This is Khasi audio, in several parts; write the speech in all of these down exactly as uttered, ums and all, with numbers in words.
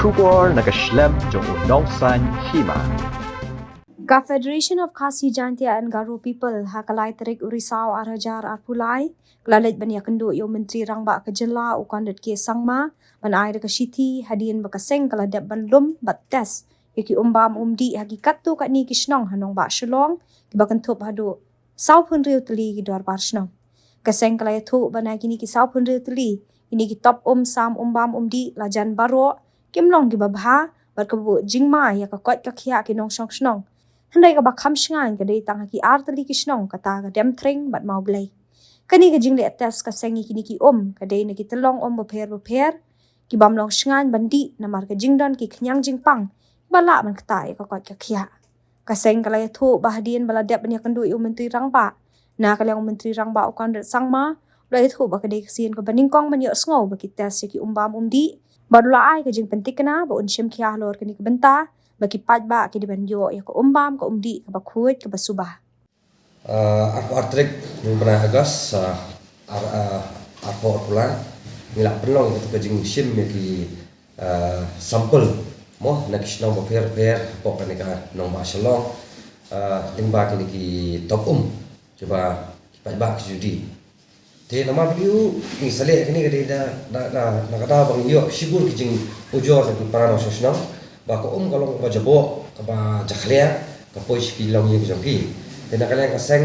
Khubor na ka shlem jong u nongsan hima. Ka Federation of Khasi Jaintia and Garo People ha ka lai tarik u Risaw ar hajar arphew lai ka la leit ban ïakynduh ïa u Myntri Rangbah ka jylla u Conrad K Sangma ban ai da ka shithi hadien ba ka seng ka la dep ban lum bad test ïa ki um bam um dih ha ki katto katne ki shnong ha nongbah Shillong kiba kynthup haduh sawphew hynriew tylli ki dorbar shnong. Ka seng ka la ïathuh ba na kine ki sawphew hynriew tylli kine ki top um sam um bam um dih la jan baroh kim long kiba bha bad kaba buh jingma ïa ka koit ka khiah ki nongshong shnong. Hynrei kaba kham shngaiñ ka dei tang ha ki ar tylli ki shnong kata ka Demthring bad Mawblei. Kane ka jingleh test ka seng ïa kine ki um ka dei na ki tyllong um bapher bapher ki bym long shngaiñ ban dih namar ka jingdon ki khñiang jingpang ba lah ban ktah ïa ka koit ka khiah. Ka seng ka la ïathuh ba hadien ba la dep ban ïakynduh ïa u Myntri Rangbah na ka liang u Myntri Rangbah u Conrad Sangma u la ïathuh ba ka dei ka sien kaba nyngkong ban ïohsngew ba ki test ïa ki um bam um dih bad u la ai ka jingpynthikna ba un shim khia halor kane ka bynta ba ki paidbah ki dei ban ïoh ïa ka um bam ka um dih kaba khuid kaba suba. Uh, arphew ar tarik u bnai August, uh, ar, uh, arphew arphew lai ngi la pynlong ïa ka jingshim ïa ki uh, sample mo na ki shnong bapher bapher hapoh kane ka nongbah Shillong, uh, lyngba kine ki top um kiba ki paidbah ki ju dih. Te namar ba ngi sa leh kane ka dei da na ka daw ba ngi ïoh shibun ki jingujor na ki para nongshong shnong ba ka um ka long kaba jaboh kaba jakhlia ka poi sha ki longïing jong ki. Te na ka liang ka seng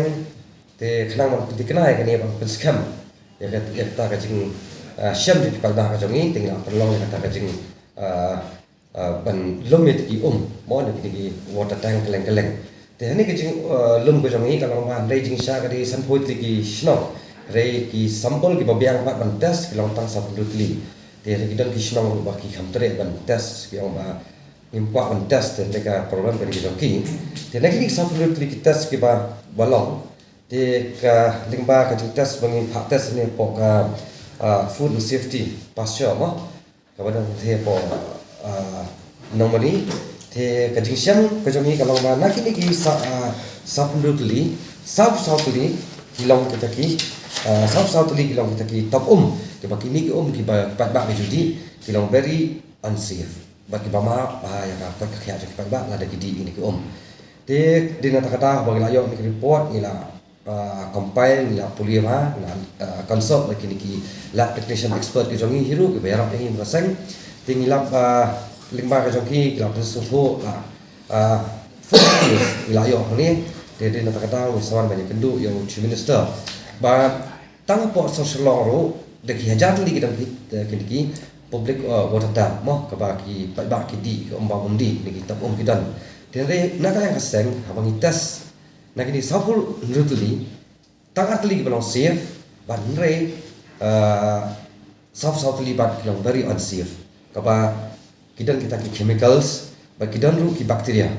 te khnang ban pynthikna ïa kane ban pynskhem ïa kata ka jing, uh, shem jong ki paidbah ka jong ngi te ngi la pynlong ïa kata ka jing, uh, uh, ban lum ïa ki um mo na kine ki water tank kylleng kylleng. Te hangne ka jing, uh, lum ka jong ngi ka long ba hynrei jingshisha ka dei sanphew tylli ki shnong hynrei ki sample kiba biang pat ban test ki long tang sawphew hynriew tylli. Te hynrei ki don ki shnong ruh ba ki kham treh ban test ki ong ba ngim kwah ban test te hynrei ka problem ka dei ka jong ki. Te na kine ki sawphew hynriew tylli ki test kiba ba long te ka lyngba ka jingtest ba ngi phah test ne hapoh ka, ah, Food and Safety Pasture mo kaba don te hapoh, ah, Nongmali. Te ka jingshem ka jong ngi ka long ba na kine ki sa, ah, sawphew hynriew tylli, sawphew saw tylli ki long kita ki, ah, sawphew saw tylli ki long kita ki top um kiba kine ki um kiba ki paidbah ki ju dih ki long very unsafe. Bad kiba map bha ïa ka koit ka khiah jong ki paidbah lada ki dih ïa kine ki um. Te dei na kata ka daw ba ngi la ïoh ïa kine ki report ngi la, ah, compile ngi la pule bha ngi la, ah, consult bad kine ki lab technician expert ki jong ngi hi ruh kiba ïarap ïa ngi ba seng. Te ngi la, ah, lyngba ka jong ki ki la pynsngewthuh la, ah, ngi la ïoh hangne. Te dei na kata ka daw ngi sa wan ban ïakynduh ïa u Chief Minister ba tang hapoh sor Shillong ruh da ki hajar tylli ki dang ki, eh, kine ki public, eh, water dam mo kaba ki paidbah ki dih ki um bam um dih ne ki top um ki don. Te hynrei na ka liang ka seng haba ngi test na kine sawphew hynriew tylli tang ar tylli kiba long safe bad hynrei, eh, sawphew saw tylli bad ki long very unsafe kaba ki don kita ki chemicals bad ki don ruh ki bacteria.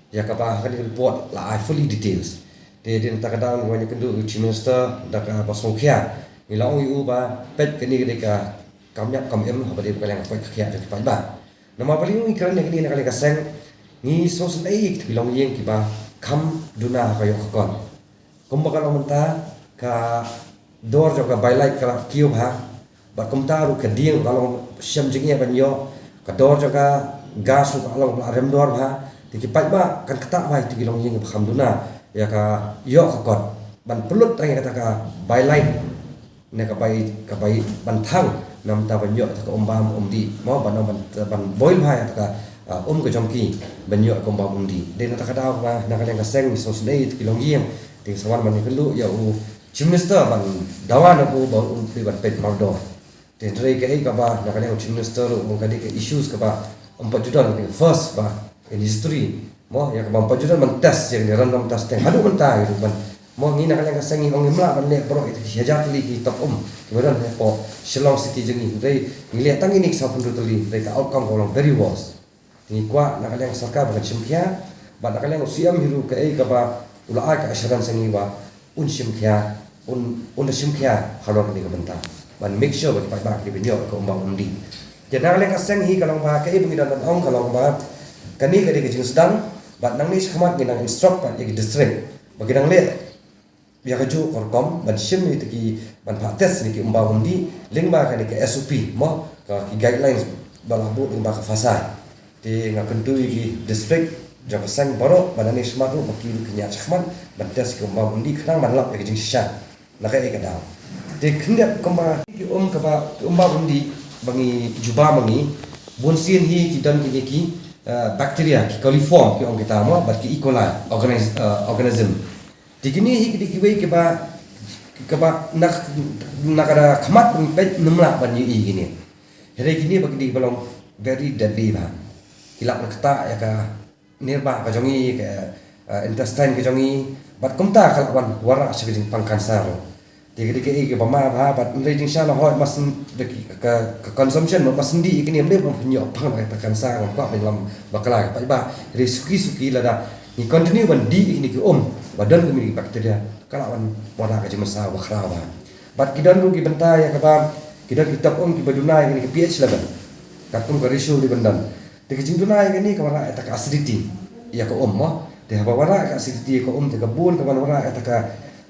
Ïa kaba ha kane ka report la ai fully details. Te dei na kata ka daw ngi wan ïakynduh u Chief Minister da kaba sngewkhia. Ngi la ong ïa u ba peit kane ka dei ka kam ïap kam im haba dei ba ka liang ka koit ka khiah jong ki paidbah. Namar balei ngi kren ïa kane na ka liang ka seng ngi sngewsynei ïa kita ki longïing kiba kham duna ha ka ïoh ka kot. Kumba ka long mynta ka dor jong ka By Light ka la kiew bha bad kumta ruh ka dieng ka long shem jingeh ban ïoh, ka dor jong ka gas ruh ka long ba la rem dor bha. Te ki paidbah kan ktah bha ïa ki longïing ba kham duna ïa ka ïoh ka kot ban pynlut tang ïa kata ka By Light ne ka bai, ka bai ban thang na mynta ban ïoh kata ka um bam um dih mo ban, ban, ban boil bha ïa kata ka, ah, um ka jong ki ban ïoh ka um bam um dih. Dei na kata ka daw ba na ka liang ka seng ngi sngewsynei ïa ki longïing. Te ngi sa wan ban ïakynduh ïa u Chief Minister ban dawa na u ba un plie ban peit mardor. Te hynrei kaei kaba na ka liang u Chief Minister ruh ka dei ka issues kaba ym pat ju don, ka dei ka first ba in history mo ïa kaba ym pat ju don ban test ïa kane random testing haduh mynta ïa ruh ban mo ngi na ka liang ka seng ngi ong ngim lah ban leh baroh ïa ki hajar tylli ki top um kiba don hapoh Shillong City jong ngi hynrei ngi leh tang ïa kine ki sawphew hynriew tylli hynrei ka outcome ka long very worse. Ngi kwah na ka liang ka sorkar ba kan shim khia bad na ka liang u C M hi ruh kaei kaba u la ai ka assurance ïa ngi ba un shim khia, un, un da shim khia halor kane ka bynta ban make sure ba ki paidbah ki dei ban ïoh ka um bam um dih. Te na ka liang ka seng hi ka long ba kaei ba ngi dang ban ong ka long ba kane ka dei ka jingsdang bad nangne shakhmat ngi nang instruct pat ïa ki district ba ki nang leh ïa kajuh ka rukom ban shim ïa ki ban phah test ïa ki um bam um dih lyngba kane ka S O P mo ka ki guidelines ba la bud lyngba ka FASA. Te nga kyntu ïa ki district jong ka seng baroh ba nangne shakhmat ruh ba ki ruh kin ïaid shakhmat ban test ïa ki um bam um dih khnang ban lap ïa ka jingshisha. Na kaei ka daw. Te khyndiat kumba ki um kaba, ki um bam um dih ba ngi ju bam ma ngi, bun sien hi ki don kine ki, eh, bacteria, ki coliform ki ong kita mo, bad ki E. coli organis-, eh, organism. Te kine hi ki dei kiwei kiba, kiba na, na ka da khmat ban peit ym lah ban ïohi kine. Hynrei kine ba ki dei ba long very deadly ba. Ki lah ban ktah ïa ka nirbah ka jong ngi, ka, eh, intestine ka jong ngi, bad kumta ka lah ban wanrah sha ka jingpang cancer. Te ka dei kaei kaba ma bha, bad hynrei jingshisha la hoi mas ka, ka consumption mas dih ïa kine, ym dei ban pynïoh pang ka cancer, ngam kwah ban lam bakla ka paidbah. Hynrei suki suki lada ngi continue ban dih ïa kine ki um ba don kine ki bacteria, ka lah ban wanrah ka jingmynsaw bakhraw ba. Bad ki don ruh ki bynta ïa kaba, ki don ki top um kiba duna ïa kine ki pH level. Katkum ka ratio dei ban don. Te ka jingduna ïa kane ka wanrah ïa ka acidity ïa ka um mo. Te haba wanrah ïa ka acidity ïa ka um, te ka bun ka ban wanrah ïa ka,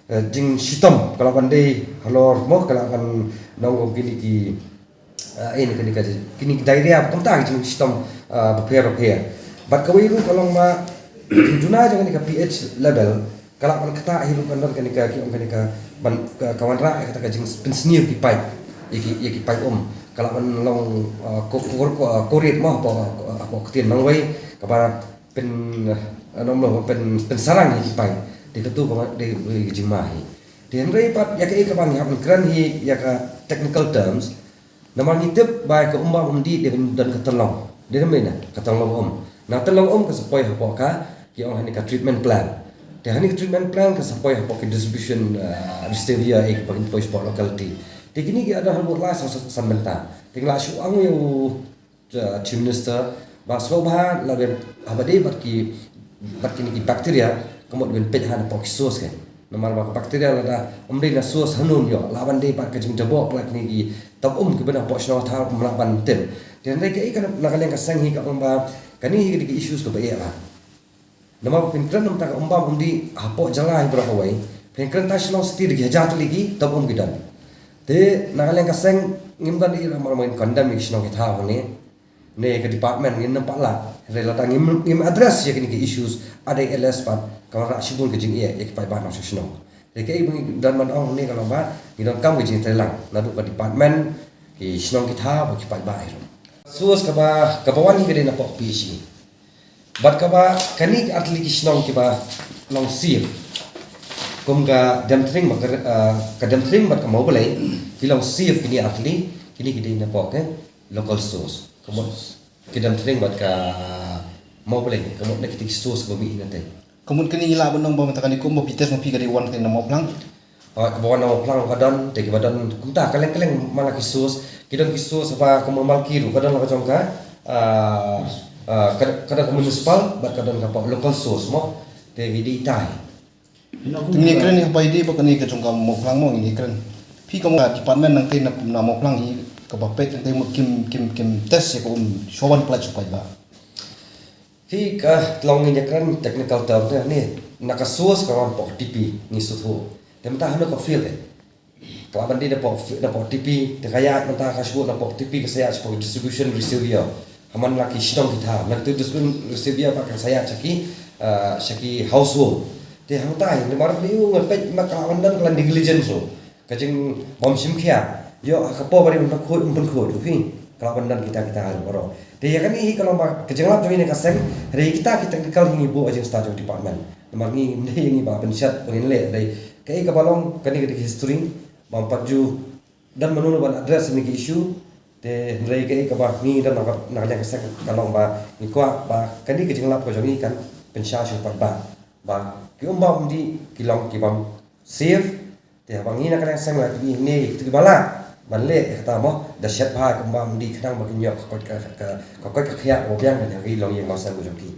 eh, jingshitom, ka lah ban dei halor mo, ka lah ban long kum kine ki, eh, eh, kine, kine, kine ki diarrhea, kumta ki jingshitom, eh, bapher bapher. Bad kawei ruh ka long ba duna jong kane ka pH level, ka lah ban ktah hi ruh ban don kane ka, ki ong kane ka, ban, ka, ka wanrah ïa kata ka jingpynsniew ki paip, ïa ki, ïa ki paip um. Ka lah ban long, uh, ko, ko, ko, uh, korit mo, hapoh, uh, hapoh ktien nongwei, kaba pyn, uh, nong lo, pyn, pynsarang ïa ki paip. Te katu ka dei, dei ka jingma hi. Te hynrei pat ïa kaei kaba ngi hap ban kren hi ïa ka technical terms, namar ngi tip ba ka um bam um dih dei ban don ka tynlong. Dei ban don ka tynlong um. Na tynlong um ka sa poi hapoh ka, ki ong hani ka treatment plant. Te hani ka treatment plant ka sa poi hapoh ki distribution, ah, reservoir, eh, kiba kin poi shapoh locality. Te kine ki don haduh lai saw san bynta. Te ngi la shu ong ïa u, ah, Chief Minister ba sngewbha lada haba dei bad ki, bad kine ki bacteria, ka mut ban peit ha napoh ki source ka. Namar ba ka bacteria lada ym dei na source hangne ïoh, lah ban dei bad ka jingjaboh bad kine ki top um kiba na poh shnong thaw ym lah ban tip. Te hynrei kaei ka na ka liang ka seng hi ka ong ba kane hi ka dei ka issues kaba eh ba. Namar ba phin kren namar ka um bam um dih hapoh jylla hi baroh kawei. Phin kren tang Shillong City da ki hajar tylli ki top um ki don. Te na ka liang ka seng ngim don da i ramar main condemn ïa ki shnong ki thaw hangne. Ne ka department ngin nym pat lah. Hynrei lada ngim, ngim address ïa kine ki issues, ada i leh pat ka wanrah shibun ka jingeh ïa ki paidbah nongshong shnong. Te kaei ba ngi don ban ong hangne ka long ba ngi donkam ka jingtreilang naduh ka department, ki shnong ki thaw bad ki paidbah hi ruh. Source kaba, kaba wan hi ka dei napoh P H E. Bad kaba kane ka artylli ki shnong kiba long safe, kum ka Demthring bad ka, ah, ka Demthring bad ka Mawblei, ki long safe kine artylli, kine ki dei napoh ka local source. Ka mut ka Demthring bad ka Mawblei, ka mut na kita ki source ba mih na te. Ka mut kane ngi lah ban ong ba mynta kane ka um ba phi test ma phi ka dei wan kane na Mawphlang. Ah, kaba wan na Mawphlang ka don, te kiba don kumta kylleng kylleng man la ki source, ki don ki source ba kum Malki ruh ka don la ka jong ka, ah, ah, ka, ka don ka municipal bad ka don ka local source mo. Te ki dei tai. Ngi kren ïa ba i dei ba kane ka jong ka Mawphlang mo ngi kren. Phi ka mo department nangta na, na Mawphlang hi kaba peit nangta mo kim, kim, kim test ïa ka um shuwa ban pynlait sha paidbah. Phi ka long ngi ïa kren technical term te ne na ka source ka wan poh T P ngi sngewthuh. Te mynta hano ka field te. Ka lah ban dei napoh, napoh T P, te ka ïaid mynta ka shu napoh T P ka sa ïaid sha poh distribution reservoir. Ha man la ki shnong ki thaw, na katu distribution reservoir ba ka sa ïaid sha ki, ah, sha ki household. Te hangtai, namar ba ïoh nga peit ma ka lah ban don ka la negligence ruh. Ka jingbym shim khia. Ïoh ha ka por ba dei ban pynkhuid, ym pynkhuid ruh phi. Ka lah ban don kita kita ruh baroh. Te ïa kane hi ka long ba ka jinglap jong ngi na ka seng, hynrei kita ki technical hi ngi buh ha jingstad jong department. Namar ngi, ngi ba pynshitom, ba ngin leh, hynrei kaei kaba long kane ka dei ka history. Bym pat ju don mano mano ban address ïa kine ki issue. Te hynrei kaei kaba ngi don na ka, na ka liang ka seng ka long ba ngi kwah ba kane ka jinglap ka jong ngi kan pynshai sha u paidbah ba ki um bam um dih ki long kibym safe. Te haba ngi na ka liang seng la ngi ne ki ba lah ban leh kata mo, da shet bha ki um bam um dih khnang ba kin ïoh ka koit ka, ka, ka koit ka khiah ba biang ka jong ki longïing longsan ka jong ki.